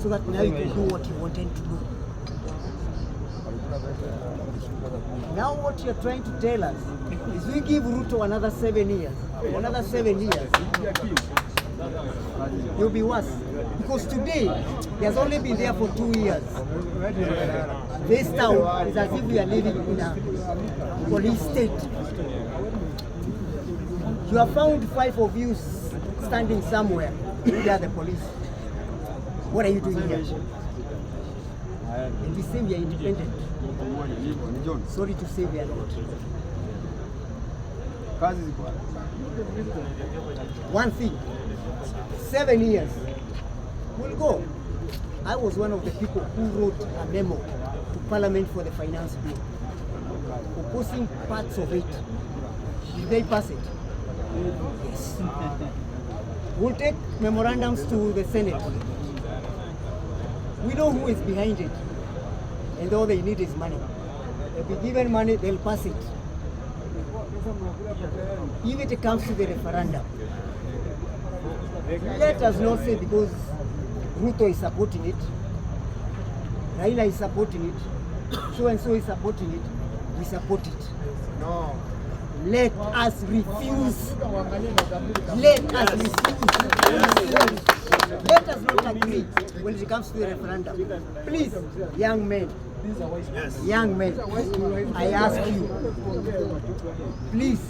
So that now you can do what you wanted to do. Now what you're trying to tell us is we give Ruto another 7 years, another 7 years, you'll be worse. Because today, he has only been there for 2 years. This town is as if we are living in a police state. You have found five of you standing somewhere. They are the police. What are you doing here? And we say we are independent. Sorry to say, we are not. Kazi ziko wapi? One thing, 7 years will go. I was one of the people who wrote a memo to Parliament for the finance bill, opposing parts of it. Did they pass it? Yes. We'll take memorandums to the Senate. We know who is behind it, and all they need is money. They'll be given money, they'll pass it. If it comes to the referendum, let us not say because Ruto is supporting it, Raila is supporting it, so and so is supporting it, we support it. No. Let us refuse. Let us refuse. Let us not agree when it comes to the referendum. Please, young men, young men, I ask you, please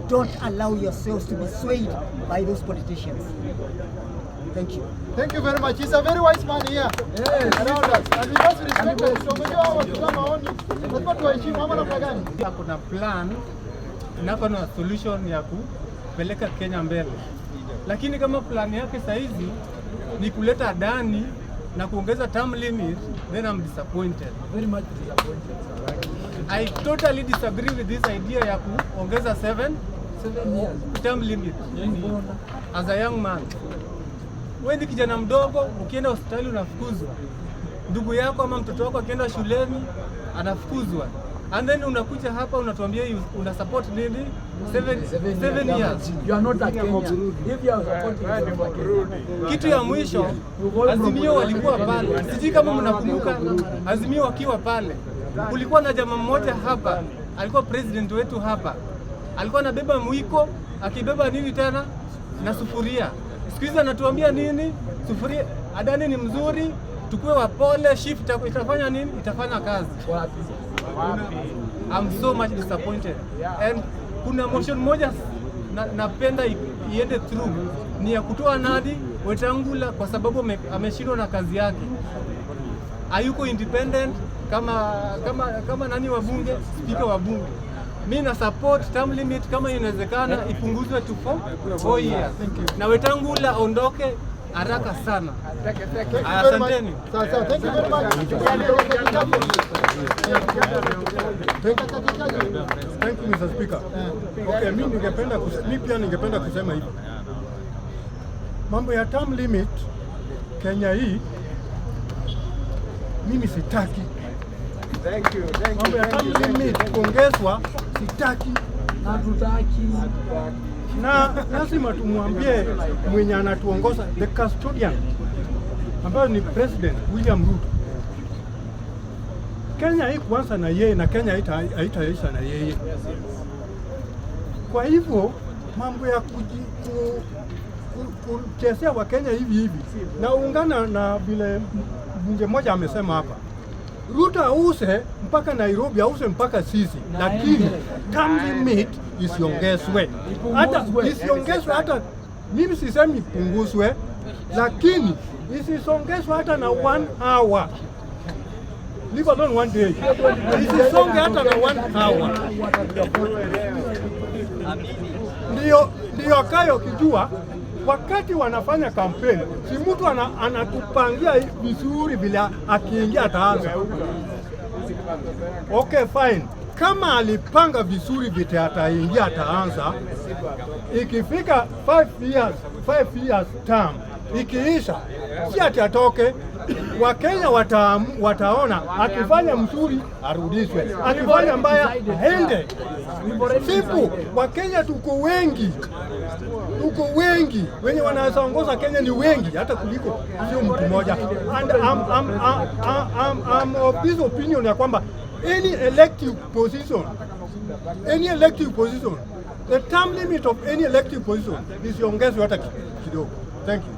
don't allow yourselves to be swayed by those politicians. Thank you. Thank you very much. He's a very wise man here around us. And we must respect him. So unajua hawa watu kama maoni, lazima tuwaheshimu ama namna gani? Kuna plan na kuna solution ya kupeleka Kenya mbele, lakini kama plan yake saizi ni kuleta Adani na kuongeza term limit, then I'm disappointed. Very much disappointed, sir. I totally disagree with this idea ya kuongeza 7 years. Term limit. As a young man, wewe ni kijana mdogo, ukienda hospitali unafukuzwa, ndugu yako ama mtoto wako akienda shuleni anafukuzwa, and then unakuja hapa unatuambia una support nini? 7 years. You are not a Kenyan. If you are supporting, you are not a Kenyan. Kitu ya mwisho, Azimio walikuwa pale, sijui kama mnakumbuka Azimio wakiwa pale, kulikuwa na jamaa mmoja hapa, alikuwa president wetu hapa, alikuwa anabeba mwiko, akibeba nini tena na sufuria. Siku hizi anatuambia nini? Sufuria Adani ni mzuri, tukue wapole, SHIF itafanya nini? Itafanya kazi. Wapi? I'm so much disappointed. And kuna motion moja napenda iende through ni ya kutoa Nadi Wetangula kwa sababu ameshindwa na kazi yake, hayuko independent kama nani wa bunge, spika wa bunge. Mi na support term limit kama inawezekana ipunguzwe to 4 years na Wetangula aondoke haraka sana. Thank you very much. Asanteni. Sawa sawa. Thank you very much. Thank you, Mr. Speaker. Okay, mi pia ningependa kusema hivi. Mambo ya term limit Kenya hii mimi sitaki. Thank you. Thank Mambo ya term limit kuongezwa sitaki. Hatutaki. Na lazima tumwambie mwenye anatuongoza, the custodian, ambayo ni President William Ruto. Kenya hii kuanza na yeye na Kenya haitaisha na yeye. Kwa hivyo mambo ya kuchezea Wakenya hivi hivi, na ungana na vile mbunge mmoja amesema hapa, Ruto ause mpaka Nairobi, ause mpaka sisi, lakini term limit isiongezwe, hata isiongezwe, hata mimi sisemi ipunguzwe, lakini isisongezwe hata na one hour, leave alone one day, isisonge hata na one hour. Ndio akayo kijua wakati wanafanya kampeni, si mtu anatupangia vizuri vile akiingia ataanza. Okay, fine. Kama alipanga vizuri vile ataingia ataanza, ikifika 5 years, 5 years term ikiisha, si ati atoke. Wakenya wataona akifanya mzuri arudishwe, akifanya mbaya aende. Simple. Wakenya tuko wengi, Tuko wengi wenye wanaweza ongoza Kenya ni wengi hata kuliko sio mtu mmoja. And I'm of this opinion ya kwamba any elective position, the term limit of any elective position isiongezwe hata kidogo. Thank you.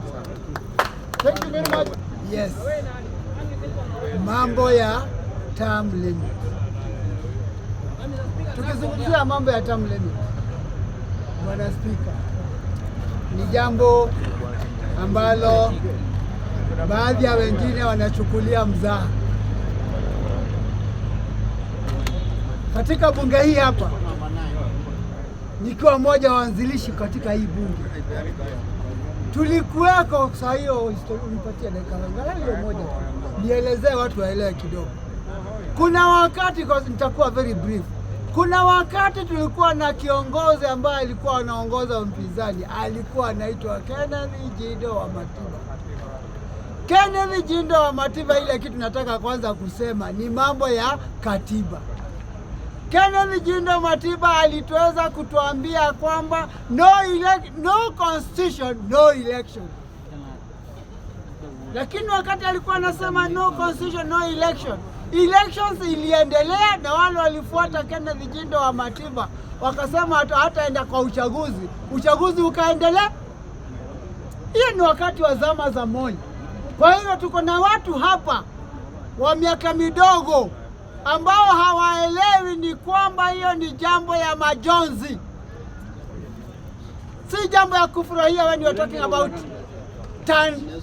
Thank you very much. Yes. Mambo ya term limit. Tukizungumzia mambo ya term limit, Bwana Spika, ni jambo ambalo baadhi ya wengine wanachukulia mzaha. Katika bunge hii hapa, nikiwa mmoja wa waanzilishi katika hii bunge, tulikuweko saa hiyo. Unipatie dakika angalau hiyo moja tu nielezee watu waelewe kidogo. Kuna wakati kwa, nitakuwa very brief. Kuna wakati tulikuwa na kiongozi ambaye alikuwa anaongoza mpinzani, alikuwa anaitwa Kenneth Njindo Wamatiba. Kenneth Njindo Wamatiba, ile kitu nataka kwanza kusema ni mambo ya katiba. Kenneth Njindo Matiba alituweza kutuambia kwamba no constitution, no election. Lakini wakati alikuwa anasema no constitution, no election, elections iliendelea na wale walifuata Kenneth Njindo Wamatiba wakasema hataenda kwa uchaguzi, uchaguzi ukaendelea. Hiyo ni wakati wa zama za Moi. Kwa hiyo tuko na watu hapa wa miaka midogo ambao hawaelewi ni kwamba hiyo ni jambo ya majonzi, si jambo ya kufurahia. When you are talking about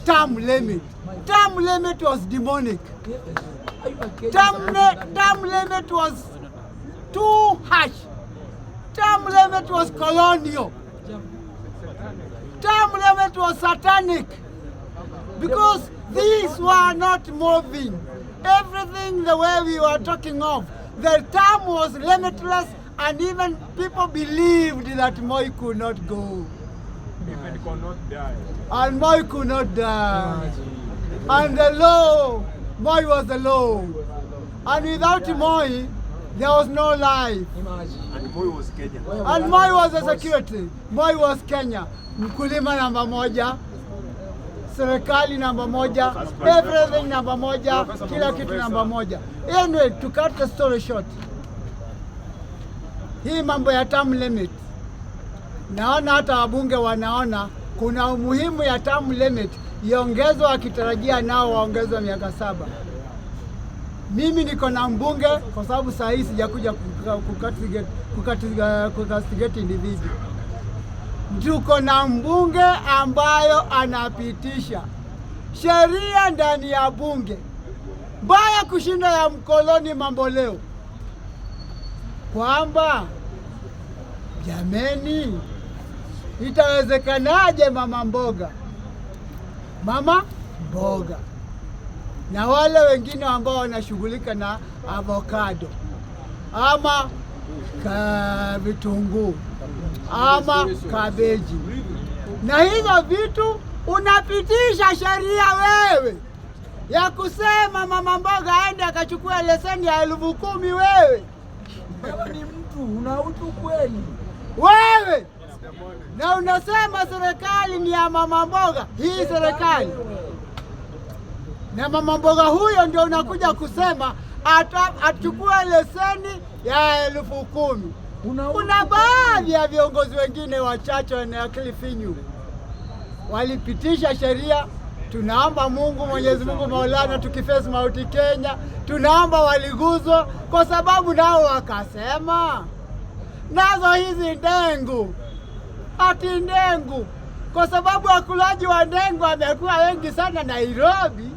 term limit, term limit was demonic. Term limit was too harsh. Term limit was colonial. Term limit was satanic because these were not moving. Everything the way we were talking of, the term was limitless, and even people believed that Moi could not go. Even could not die. And Moi could not die. And the law, Moi was the law. And without Moi, there was no life. And Moi was Kenya. And Moi was the security. Moi was Kenya. Mkulima namba moja, serikali namba moja, everything namba moja, kila kitu namba moja. Anyway, to cut the story short, hii mambo ya term limit, naona hata wabunge wanaona kuna umuhimu ya term limit iongezwe, wakitarajia nao waongezwe miaka 7. Mimi niko na mbunge kwa sababu saa hii sijakuja kucastigate individual. Tuko na mbunge ambayo anapitisha sheria ndani ya bunge mbaya kushinda ya mkoloni mambo leo, kwamba jameni, itawezekanaje mama mboga na wale wengine ambao wanashughulika na avocado ama vitunguu ama kabeji na hizo vitu, unapitisha sheria wewe ya kusema mama mboga aende akachukua leseni ya 10,000 wewe. Wewe ni mtu una utu kweli? Wewe na unasema serikali ni ya mama mboga. Hii serikali na mama mboga huyo ndio unakuja kusema achukue leseni ya 10,000. Kuna baadhi ya viongozi wengine wachache wenye akili finyu walipitisha sheria. Tunaomba Mungu, Mwenyezi Mungu Maulana, tukiface mauti Kenya, tunaomba waliguzwa, kwa sababu nao wakasema nazo hizi ndengu, ati ndengu, kwa sababu wakulaji wa ndengu wamekuwa wengi sana Nairobi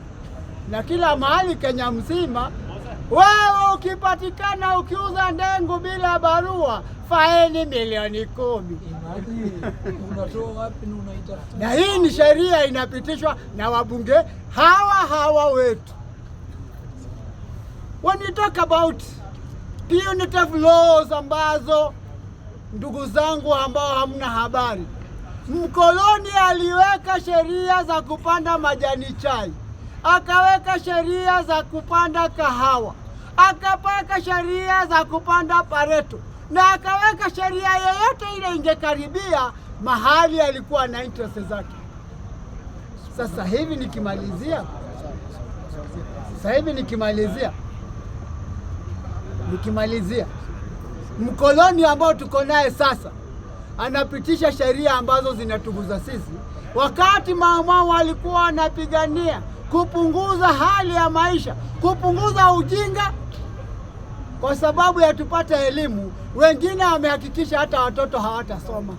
na kila mahali Kenya mzima. Wewe ukipatikana ukiuza ndengu bila barua, faini milioni 10. Imagine, unatoa wapi na unaitafuta? Na hii ni sheria inapitishwa na wabunge hawa hawa wetu. When you talk about punitive laws ambazo, ndugu zangu ambao hamna habari, mkoloni aliweka sheria za kupanda majani chai, akaweka sheria za kupanda kahawa, akapaka sheria za kupanda pareto, na akaweka sheria yoyote ile ingekaribia Mahali alikuwa na interest zake. Sasa hivi nikimalizia, mkoloni ambao tuko naye sasa anapitisha sheria ambazo zinatuguza sisi, wakati Mau walikuwa wanapigania kupunguza hali ya maisha, kupunguza ujinga kwa sababu ya tupate elimu. Wengine wamehakikisha hata watoto hawatasoma.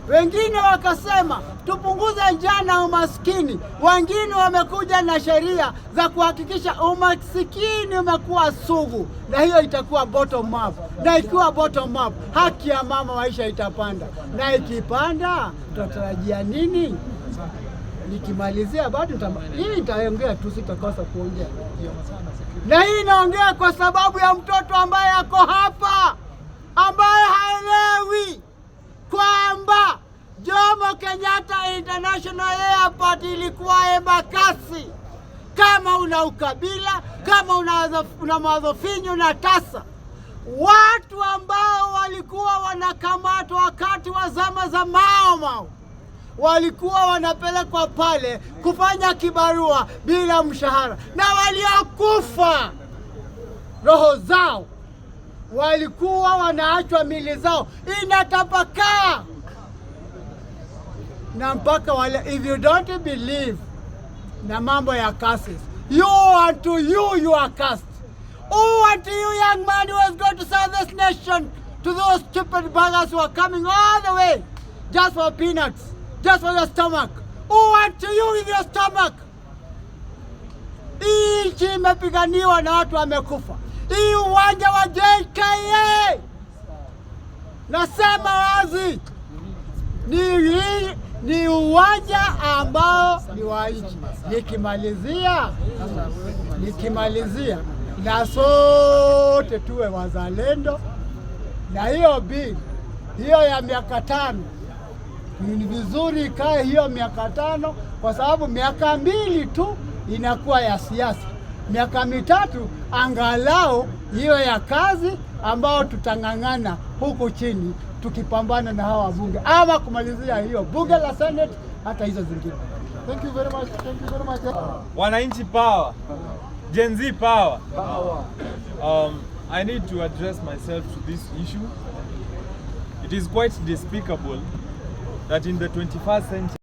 Wengine wakasema tupunguze njaa na umaskini. Wengine wamekuja na sheria za kuhakikisha umasikini umekuwa sugu, na hiyo itakuwa bottom up, na ikiwa bottom up, haki ya mama maisha itapanda, na ikipanda tutatarajia nini? Nikimalizia bado hii nitaongea tu, sitakosa kuongea, na hii naongea kwa sababu ya mtoto ambaye ako hapa ambaye haelewi kwamba Jomo Kenyatta International Airport ilikuwa Embakasi. Kama una ukabila, kama una mawazo finyu na tasa, watu ambao walikuwa wanakamatwa wakati wa zama za Mao Mao walikuwa wanapelekwa pale kufanya kibarua bila mshahara, na waliokufa roho zao walikuwa wanaachwa mili zao inatapakaa, na mpaka wale, if you don't believe na mambo ya curses, you unto you, you are cursed. Oh, unto you, young man who has gone to serve this nation, to those stupid buggers who are coming all the way just for peanuts, just for your stomach. Oh, unto you with your stomach. Hii nchi imepiganiwa na watu wamekufa. Hii uwanja wa JKA, nasema wazi, ni uwanja ambao ni wa nchi. Nikimalizia, na sote tuwe wazalendo, na hiyo bill hiyo ya miaka 5 ni vizuri ikae hiyo miaka 5, kwa sababu miaka 2 tu inakuwa ya siasa, miaka 3 angalau hiyo ya kazi ambao tutang'ang'ana huku chini tukipambana na hawa wabunge, ama kumalizia hiyo bunge la Senate, hata hizo zingine. Thank you very much. Thank you very much. Wananchi power. Gen Z power. I need to address myself to this issue. It is quite despicable that in the 21st century